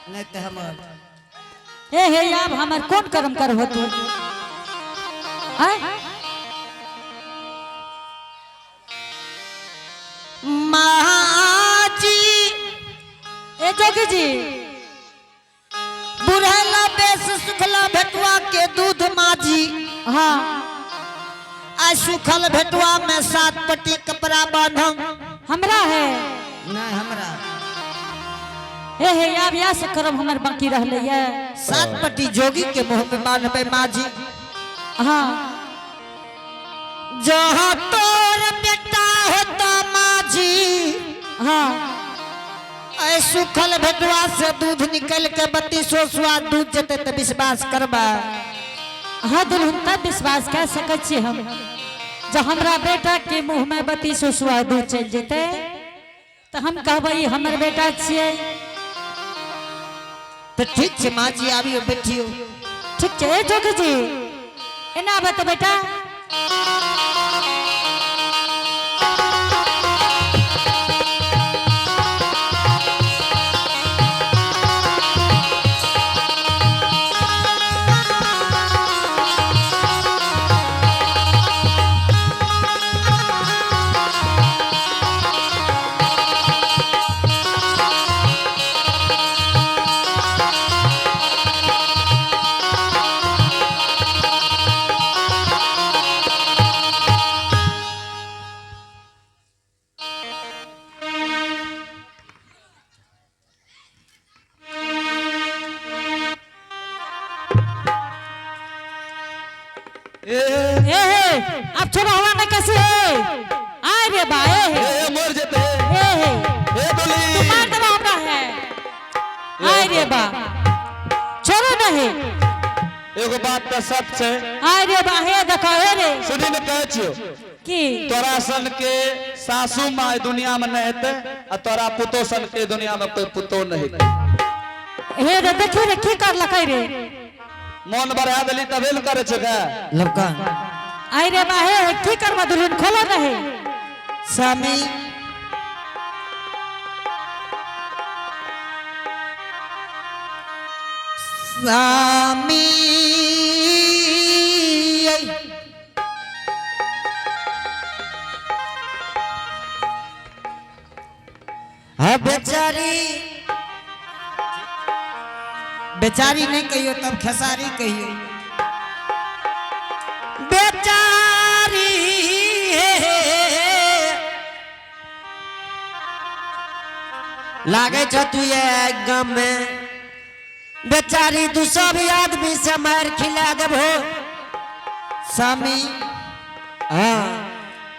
नहीं तो हमर। ए हे, आब हमर कोन कर्म करहो तू? आय? माँ जी। ए जोगी जी। बुढ़ला बेस सुखला भेटुआ के दूध माँ जी। हाँ। आ सुखल भेटुआ में सात पट्टी कपड़ा बांधम। हमरा है? नहीं, हमरा। हे हे, आब या से करम हमर बाकी रहले ये। सात पट्टी जोगी के मुंह में बांधबे माँ जी। हाँ। जहाँ तोर बेटा होता माँ जी, हाँ। ऐ सुखल भेटुआ से दूध निकल के 32 सुआ दूध जेते तो विश्वास करबा? हाँ दुल्हन, तब विश्वास कर सकै छी हम जब हमरा बेटा के मुंह में 32 सुआ दूध चलि जेतै तऽ हम कहबै ई हमर बेटा छियै। तो ठीक छै माँ जी, आबियो, बैठियो। ठीक छै। ए जोगी जी, एना आबे तऽ बेटा। ए। ए हे, अब छोड़ा हुआ ना कैसे है? आय रे बा, ए हे। ए, मर जेते। ए हे। ए बोली। तू मार देबा हमरा है। आय रे बा, छोड़ो नहीं। एगो बात तऽ सच छै। आय रे बा, हे देखो, हे रे। सुनी ने, कहै छियौ। की? तोरा सन के सासू माँ दुनिया में नहीं हेतै आ तोरा पुतो सन के दुनिया में कोई पुतो नहीं हेतै। हे रे, देखी रे, की करलकै रे? मोन बढ़ा देली तबे ने करै छै गे। लड़का। आय रे बा, हे हे, की करबा दुल्हन? खोलो नहीं। स्वामी, स्वामी, हाँ बेचारी, बेचारी नहीं कहियो तब खेसारी कहियो। बेचारी हे, लागे छ तू ये गाम में बेचारी, तू सब आदमी से मार खिला देबो। स्वामी, हाँ,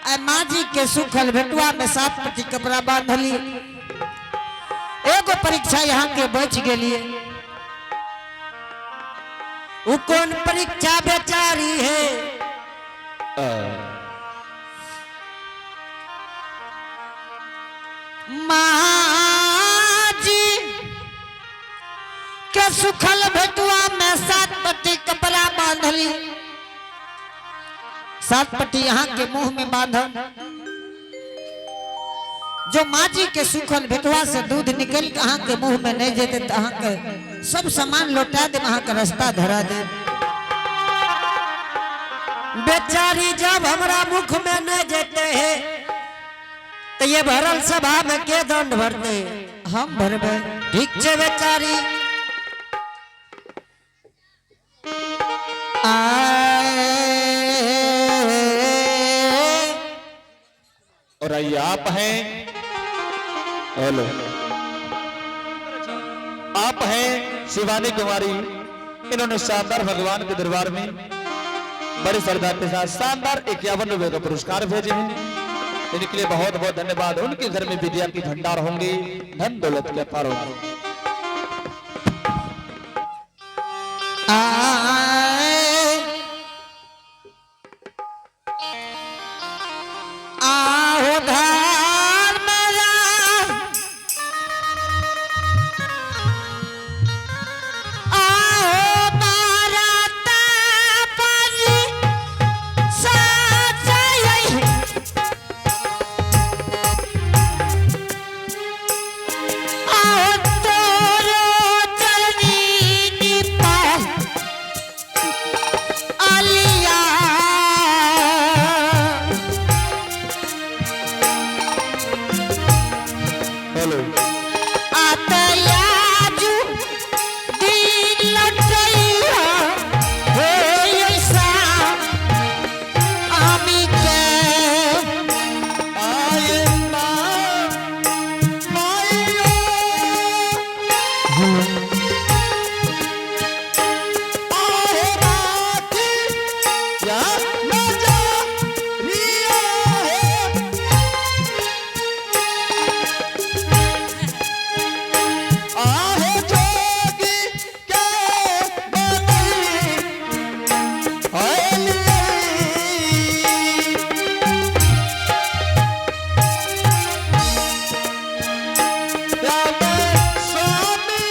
आ माँ जी के सुखल भेटुआ में सात पट्टी कपड़ा बांधली, एगो परीक्षा यहाँ के बच गेलिए। उ कौन परीक्षा बेचारी है? माँ जी के सुखल भेटुआ में सात पट्टी कपड़ा बांधली, सात पट्टी यहाँ के मुंह में बांधल। जो माँ जी के सुखल भेटुआ से दूध निकल के अहाँ के मुंह में नहीं जेते तो अहाँ के सब सामान लौटा दे, अहाँ के रास्ता धरा दे। बेचारी, जब हमरा मुख में नहीं जेते है तो ये भरल सभा में के दंड भरते? हम भरबे। ठीक छै बेचारी। आए। और आइए, आप हैं, हेलो, आप हैं शिवानी कुमारी। इन्होंने शानदार भगवान के दरबार में बड़ी श्रद्धा के साथ शानदार 51 रुपए का पुरस्कार भेजे हैं। इनके लिए बहुत बहुत धन्यवाद। उनके घर में विद्या की भंडार होंगे, धन दौलत के अपार होंगे। आए, आहो धर्मरा, आहो बाराता पानी साजई, आहो। आहे राखी या नजरिया है। आहे जोगी के बनई हलियई। राम स्वामी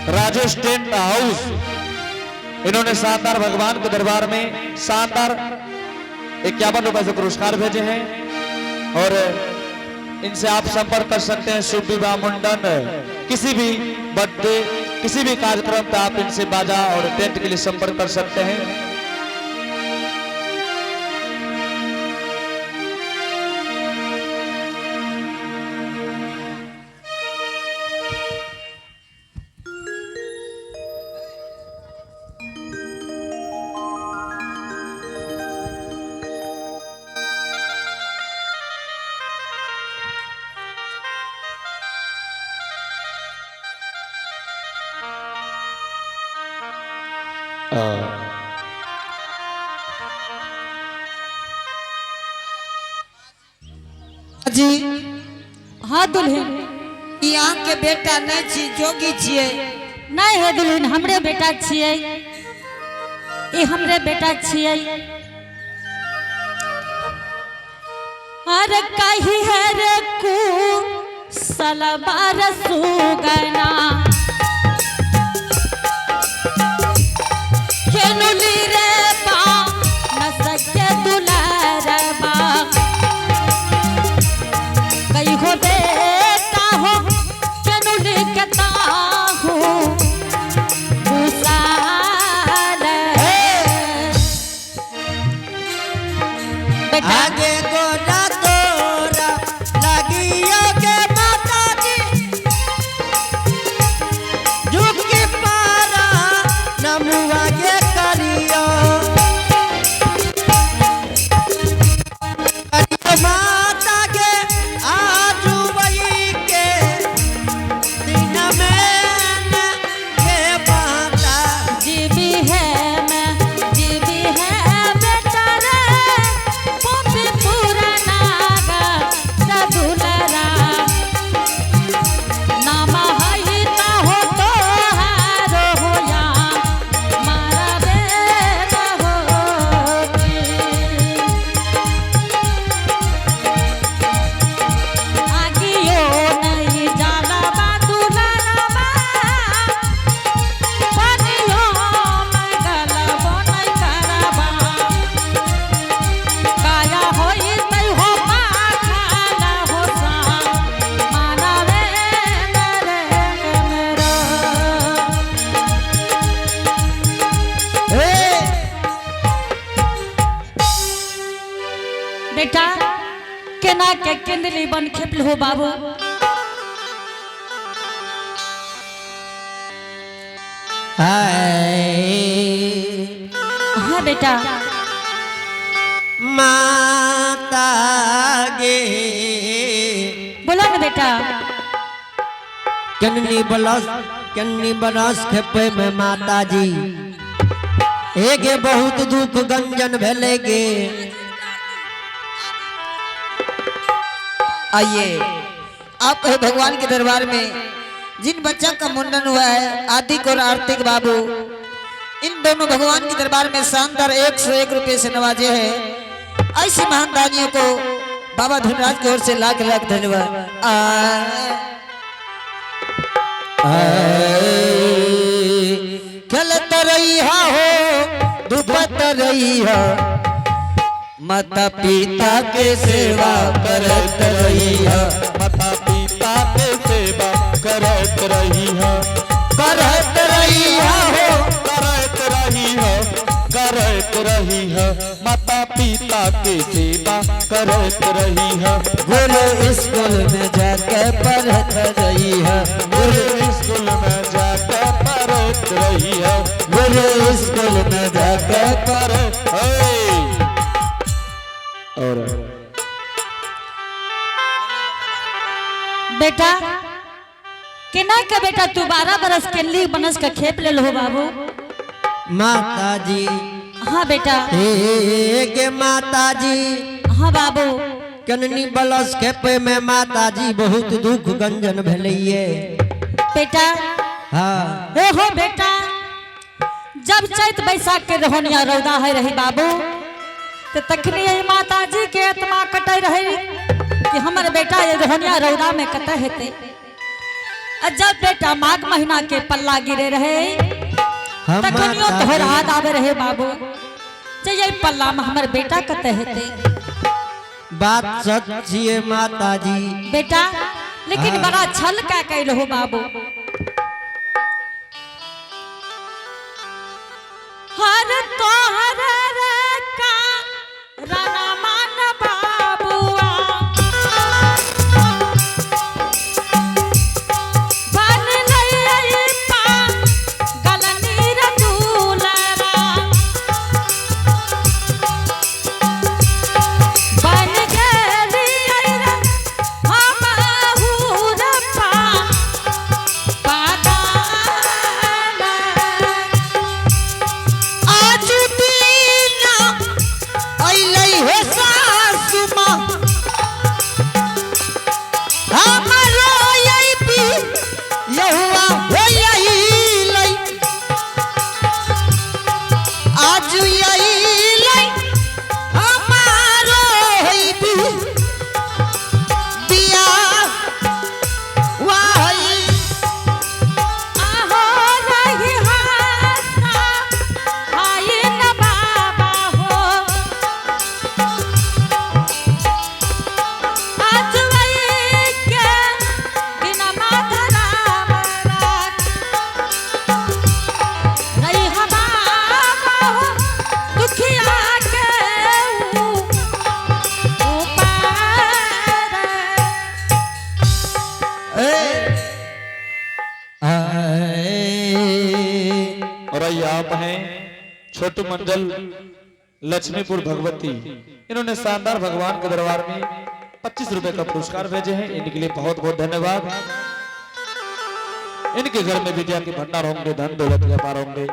राजेश टेंट हाउस, इन्होंने शानदार भगवान के दरबार में शानदार 51 रुपए से पुरस्कार भेजे हैं और इनसे आप संपर्क कर सकते हैं। शुभ विवाह, मुंडन, किसी भी बर्थडे, किसी भी कार्यक्रम पे आप इनसे बाजा और टेंट के लिए संपर्क कर सकते हैं। जी। हाँ दुल्हन। ई अहाँ के बेटा नहीं छी, जोगी छियै। नहीं है दुल्हन, हमरे बेटा छियै, ई हमरे बेटा छियै। अरे कही है रे कु सलवार सुगना खेनुली रे बा न सके दुलारबा, कही हो बेटा हो केनुली के ताहू कुसाल। बेटा आगे गोरा तोरा लागियो के माताजी, झुकी पारा नमुआ के करियो, करियो माता के आजू वही के दिन में न के माता। जीवी है मैं, जीवी है बेटा रे पोपी पुराना गा दुलरा, नाम हई ता हो तो हारो होया मारा बेटा होती। आगियो नहीं जाला बा दुलरबा, पानियो में गलबो नहीं करबा, काया होई तै हो पाखाला हो सा मानवे नरे मेरो। हे बेटा केना के केंदली बन खेपल हो बाबू? हाय हाँ बेटा। माता गे। बोला ना बेटा। कन्नी बलस कन्नी बरस खेपे में माता जी एगे बहुत दुख गंजन भेले गे। आइए आप है भगवान के दरबार में जिन बच्चा का मुंडन हुआ है, आदिक और आर्तिक बाबू, इन दोनों भगवान के दरबार में शानदार 101 रुपए से नवाजे हैं। ऐसे महान दानियों को बाबा धनराज की ओर से लाख लाख धन्यवाद। खेलत रही हो, धूपत रही हो, माता पिता के सेवा करत रही हो। माता पिता के सेवा करत रही है, करत रही हो, करत रही है, करत रही है, माता पिता के सेवा करत रही है। गुरु स्कूल में जाके पढ़त रही है, गुरु स्कूल में जाकर पढ़त रही है, गुरु स्कूल में जाके पर और बेटा केना के बेटा तू 12 बरस केली बनस के खेप ले हो बाबू? माता जी। हाँ बेटा। हे गे माता जी। हाँ बाबू। कननी बलस खेपे में माता जी बहुत दुख गंजन भेलैये। बेटा। हाँ। हे हो बेटा, जब चैत बैसाख के रोहनिया रौदा है रही बाबू, तो तखनी यही माता जी के आत्मा कटे रहे कि हमर बेटा ये रोहनिया रौदा में कत हेते। आ जब बेटा माघ महीना के पल्ला गिरे रहे हम तखनियो तोहर याद आवे रहे बाबू, जे ये पल्ला में हमर बेटा कते हेते। बात सच छिए माताजी। बेटा लेकिन बड़ा छल का कैल हो बाबू। हर तोहर रे का राना मान बाबुआ, बन लई पा गलनी रे दुलरा, बन गेली रे हमहू रे पा पागल। आज दीना अइलै हे सासु माँ, हमरो अइबी यहुआ हो अइलै। आज अइलै हमारो अइबी बिया वाई। आहो रही हासा आई न बाबा हो, आज वही के बिना माधरा मरा रही हम बाबा हो, दुखिया के ऊपर। और ये आप हैं छोटू मंडल लक्ष्मीपुर भगवती, इन्होंने शानदार भगवान के दरबार में 25 रुपए का पुरस्कार भेजे हैं। इनके लिए बहुत बहुत धन्यवाद। इनके घर में विद्या के भंडार होंगे, धन दौलत व्यापार होंगे।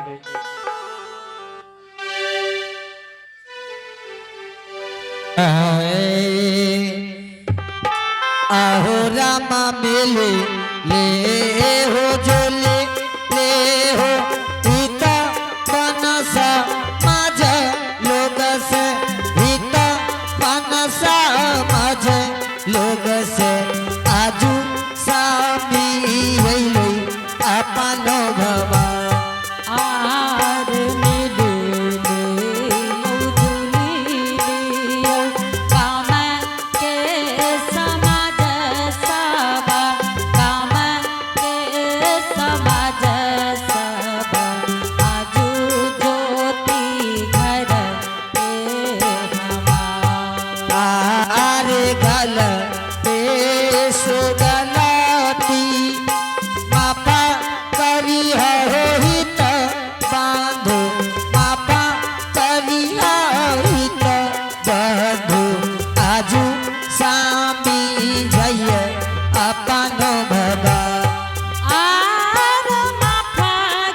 आहो रामा मेले ले हो जो ले ले हो हिता बनसा माझ लोग से, हिता बनसा माझ लोग से, आजू सामी अइलै अपनो भवा। आर मिले ले जुली काम के समाज सबा, काम के समाज सबा, आजू ज्योति घर के हमार। आरे गल सुगलती मापा करी हो हित बांधो, मापा करी हो हित बांधो, आजू सामी जय अपनो भवा। आर माफा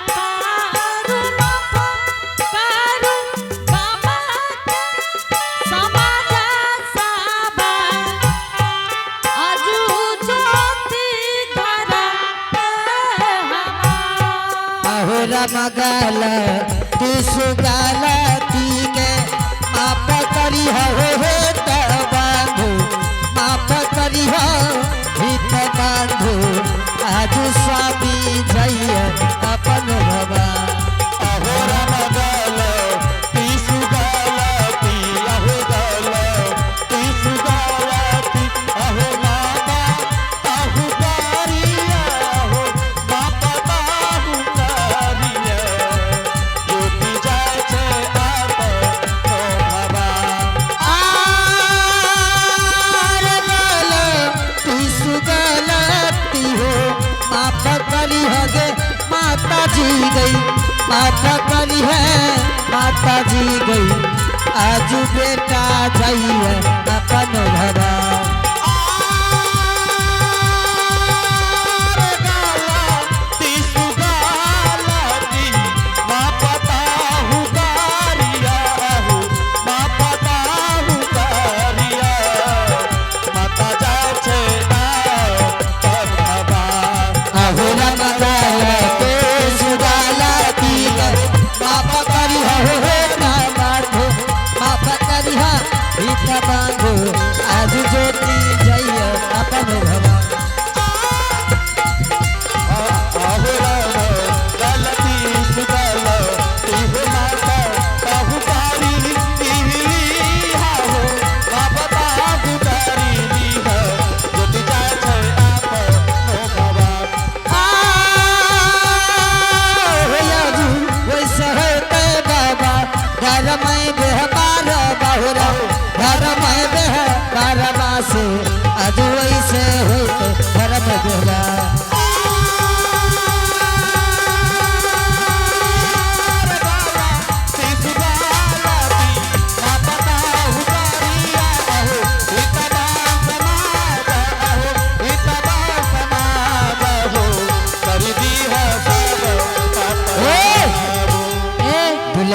कारू माफा कारू बाबा के समाज सबा, आजू ज्योति घर के हमार। अहो राम गल सुगलती के माप करी हो हित बांधो, माप करी हो हित बांधो, आज स्वामी जय अपन भवा। अहो राम गल तीसु गलती, अहो गल तीसु गलती, अहो माता ताहु कारिया, अहो माता ताहु कारिया, ज्योति जाय छे आप तो भवा। आर गल सुगलती हो माफ करी हगे माता जी गई, माफ करी है माता जी गई, आज बेटा जाइए अपन भवा। आर गल तीसु गलती, माता ताहु कारिया, अहो माता ताहु कारिया, माता जाय छे आप तो भवा। अहो राम गलती सुगलती माफ करी हो हे ना बांधो, माफ करी हो हित बांधो, आज जो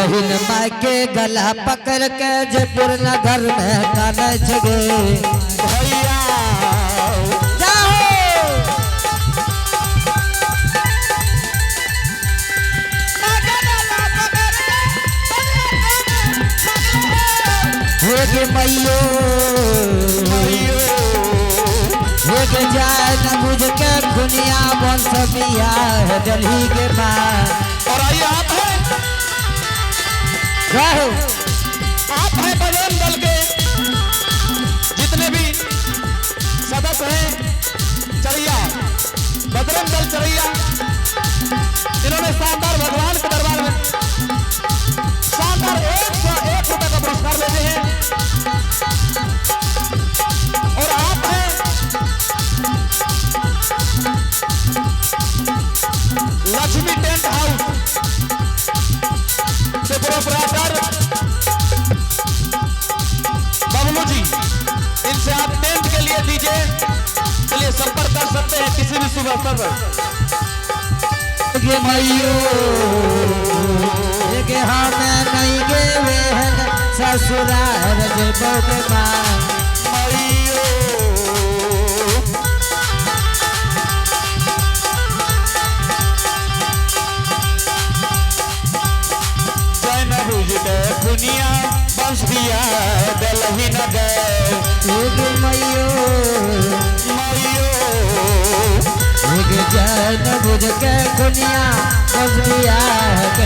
दुल्हन माय के गला पकड़ के जयपुर नगर में कानै छै गे। भैया। जाओ। हे गे मैयो, हे गे जाय न बुझ के खुनिया वंश बियाह दलही गे माँ। और आइए आप हैं, जाओ। आप हैं बजरंग दल के जितने भी सदस्य हैं, चढ़िया बजरंग दल चढ़िया, इन्होंने शानदार भगवान के दरबार में शानदार 101 रुपए का पुरस्कार लेते हैं। और आप हैं लक्ष्मी टेंट हाउस से प्रोपराइटर बबलू जी, इनसे आप टेंट के लिए डीजे के लिए संपर्क कर सकते हैं किसी भी शुभ अवसर पर। गे मैयो, गे हमें नहीं गे वेहन ससुराल जेबो गे माँ। मैयो। जय नबूज के खुनिया बंस दिया दलही न गए। गे मैयो, मैयो। गे जय न बुझ के खुनिया बस बियाह।